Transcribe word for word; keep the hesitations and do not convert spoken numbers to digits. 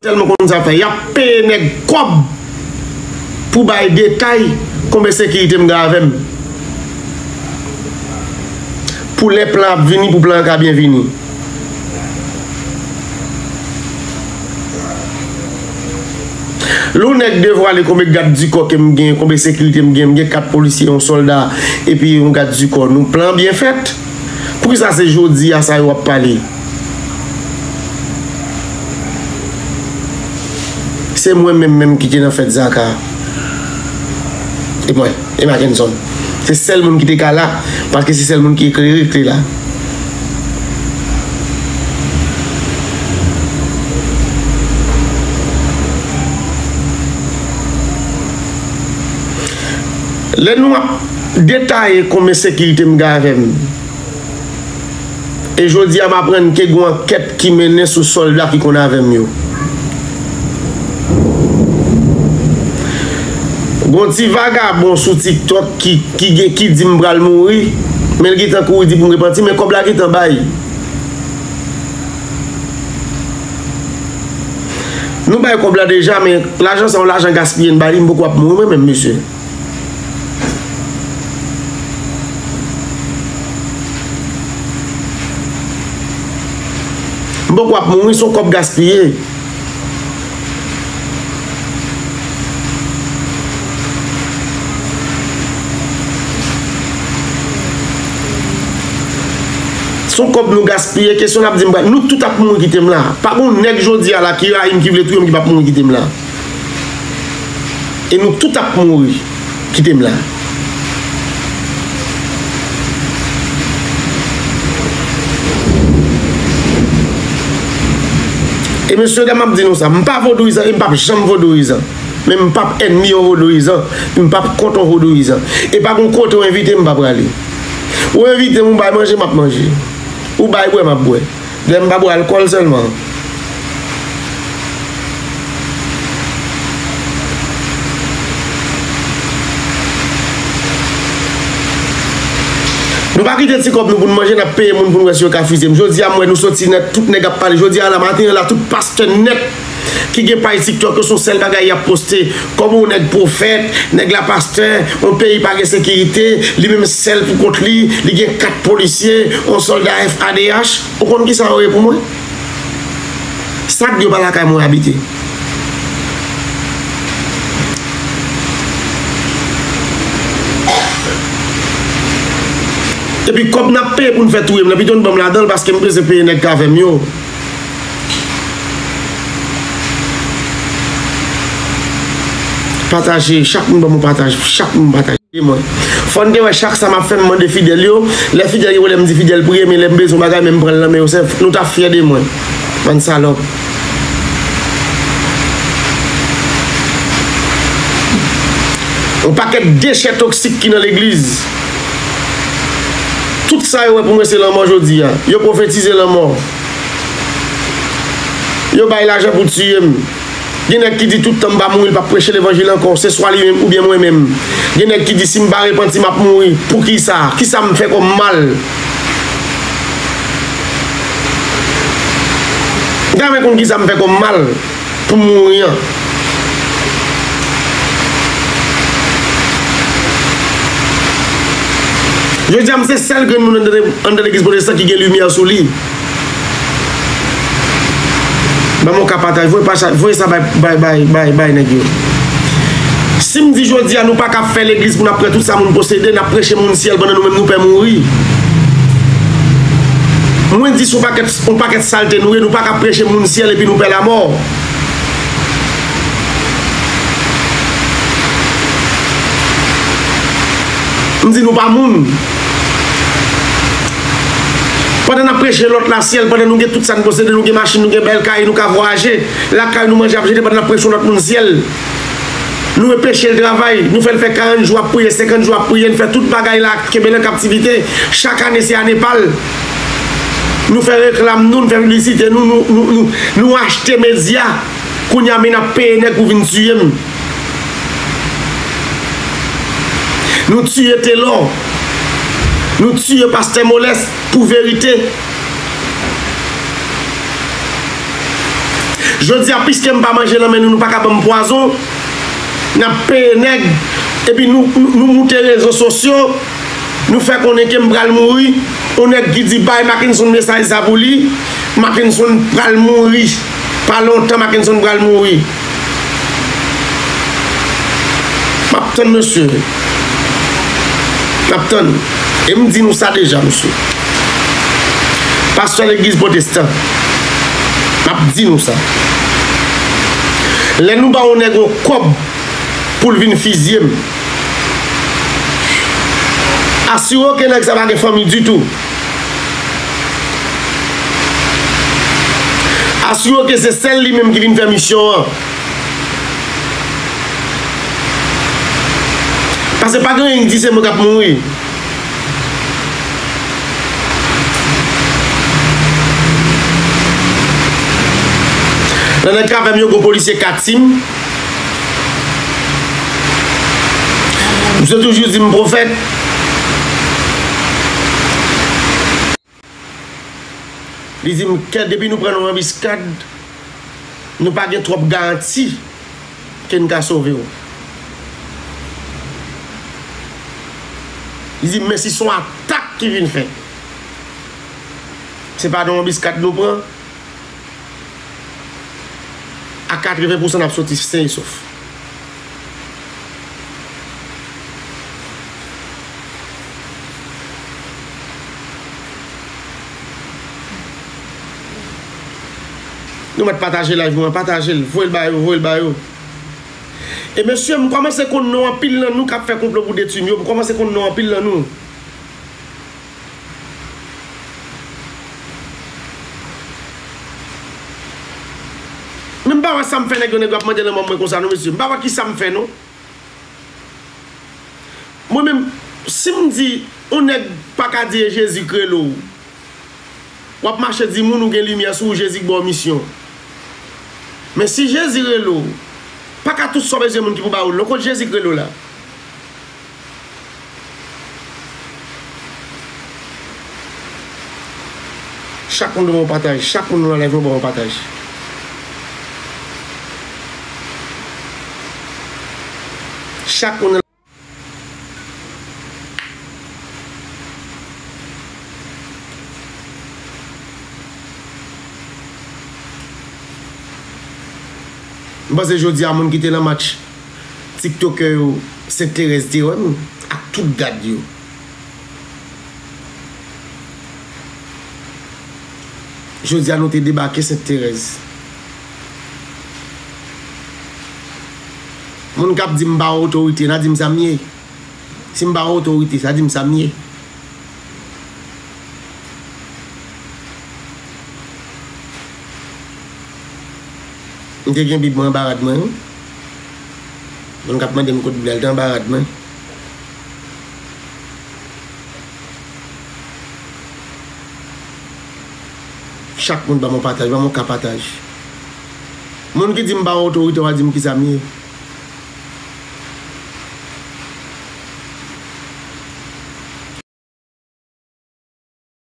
Tèlman konn sa fè. Y ap peye nèg kòb pou bay detay konbyen sekirite m gen avè m. Pou lè plan ap vini, pou plan an ka byen vini. Lè yon nèg devwale konbyen gad di kò ke m gen, konbyen sekirite m gen, m gen kat polisye, yon sòlda, epi yon gad di kò, nou plan byen fèt. Poukisa se jodi a sa yo ap pale? Se mwen menm menm ki te nan fèt Zaka. E mwen, e Mackenson. Se sèl moun ki te ka la, paske se sèl moun ki eklere ki te la. Lè nou ap detaye konbyen sekirite m gen avè m, e jodi a m aprann ke gen yon ankèt ki mennen sou sòlda ki konn avè m yo. Gen yon ti vagabon sou TikTok ki, ki, gen- ki di m pral mouri, men l gentan kouri di pou m repanti, men kòb la gentan bay. Nou bay kòb la deja, men lajan sa yon lajan gaspiye n bay li, m poko ap mouri mwen menm, mesye. M poko ap mouri, se yon kòb gaspiye. Se yon kòb nou gaspiye, kesyon n ap di m, nou tout ap mouri kite m la. Pa gen yon nèg jodi a la ki rayi m, ki vle touye m, ki p ap mouri kite m la. E nou tout ap mouri. Kite m la. E mesye dam, m ap di nou sa, m pa vodouyizan e m p ap janm vodouyizan. Men m p ap ènmi yon vodouyizan, m p ap kont yon vodouyizan. E pa gen kote w envite m, m pa prale. Ou envite m, ou bay manje, m ap manje. Ou bay bwè, m ap bwè. Dayè m pa bwè alkòl sèlman. Nou pa kite ti kòb nou pou n manje, n ap peye moun pou n wè si yo ka fize m. Jodi a, m wè nou soti nèt, tout nèg ap pale. Jodi a, la maten an la, tout pastè nèt ki gen paj TikTok yo, se yon sèl bagay y ap poste. Kòman yon nèg pwofèt, nèg la pastè, yon peyi pa gen sekirite, li menm sèl pou kont li, li gen kat polisye, yon sòlda F A D H. Ou konn kisa yo ye pou mwen? Sa k di yo pa lakay mwen abite. Epi kòb n ap peye pou n fè touye m nan, pito n ban m ladan l paske m bezwen peye nèg k avè m yo. Pataje, chak moun ban m yon pataj, chak moun pataje. Ede mwen. Fò n te wè chak sa m ap fè, m mande fidèl yo. Lè fidèl gen pwoblèm, m di fidèl priye, men lè m bezwen bagay, men m pran l nan men yo sèf. Nou ta fyè de mwen. Bann salòp. Yon pakèt dechè toksik ki nan legliz. Tout sa yo wè pou mwen se lanmò jodi a. Yo pwofetize lanmò. Yo bay lajan pou tiye m. Gen nèg ki di tout tan m pa mouri, l p ap preche levanjil ankò, se swa li menm oubyen mwen menm. Gen nèg ki di si m pa repanti, m ap mouri. Poukisa? Kisa m fè kòm mal? M ta renmen konn kisa m fè kòm mal pou m mouri an. Jodi a, m se sèl grenn moun anndan, anndan legliz pwotestan ki gen limyè sou li. Ban m yon ka pataj, voye pa sa, voye sa bay, bay, bay, bay, bay nèg yo. Si m di jodi a nou pa ka fè legliz pou n ap pran tout sa moun posede, n ap preche moun syèl pandan nou menm nou pè mouri. Mwen di se yon pakèt, yon pakèt salte nou ye, nou pa ka preche moun syèl epi nou pè lamò. M di nou pa moun. Pandan n ap preche lòt la syèl, pandan nou gen tout sa n posede, nou gen machin, nou gen bèl kay, nou ka vwayaje, lakay nou manje ap jete pandan n ap preche yon lòt moun syèl. Nou anpeche l travay, nou fè l fè karant jou ap priye, senkant jou ap priye, n fè tout bagay la, kenbe l an kaptivite. Chak ane se ane pa l. Nou fè reklam nou, nou fè piblisite nou, nou, nou, nou, nou achte medya. Kounye a men n ap peye nèg pou vin tiye m. Nou tiye Telò. Nou tiye pastè Molès pou verite. Jodi a, piske m pa manje nan men nou, nou pa ka ban m pwazon, n ap peye nèg, epi nou, nou, nou moute rezo sosyo, nou fè konnen ke m pral mouri, yon nèg ki di bay Mackenson mesaj sa pou li, Mackenson pral mouri, pa lontan Mackenson pral mouri. M ap tann, mesye. M ap tann. E m di nou sa deja, mesye. Pastè legliz pwotestan, m ap di nou sa. Lè nou ba yon nèg yon kòb pou l vin fizye m, asire w ke nèg sa pa gen fanmi ditou. Asire w ke se sèl li menm ki vin fè misyon an. Paske pa gen anyen ki di se mwen k ap mouri. Nan nèg k avè m yo, gon polisye Katim. Misye toujou di m pwofèt. Li di m, kè, depi nou pran nou anbiskad, nou pa gen twòp garanti ke n ka sove w. Li di m, men si se yon atak ki vin fèt, se pa nan anbiskad nou pran. A katreven pousan n ap soti sen e sof. Nou mèt pataje live mwen, pataje l, voye l ba yo, voye l ba yo. E mesye, m kòmanse konn non anpil nan nou k ap fè konplo pou detwi m yo, m kòmanse konn non anpil nan nou. Men m pa wè sa m fè nèg yo, nèg yo ap mande lanmò mwen konsa non, mesye. M pa wè kisa m fè non. Mwen menm, si m di, yon nèg pa ka di e Jezi k rele w, w ap mache di moun ou gen limyè sou ou, Jezi k ba w misyon. Men si Jezi rele w, pa ka tout sa w bezwen moun ki pou ba ou l non, kot Jezi k rele w la? Chak moun dwe ban yon pataj. Chak moun nan live mwen ban yon pataj. Chak moun nan M panse jodi a moun ki te nan match tiktokè yo, Sent Terèz te wè m ak tout gad yo. Jodi a nou te debake Sent Terèz. Moun k ap di m pa yon otorite, n a di m sa m ye. Si m pa yon otorite, sa di m sa m ye. M te gen Bib mwen anba rad mwen, wi. Moun k ap mande m kot Bib la, l te anba rad mwen. Chak moun ban m yon pataj, ban m yon ka pataj. Moun ki di m pa yon otorite, w a di m kisa m ye.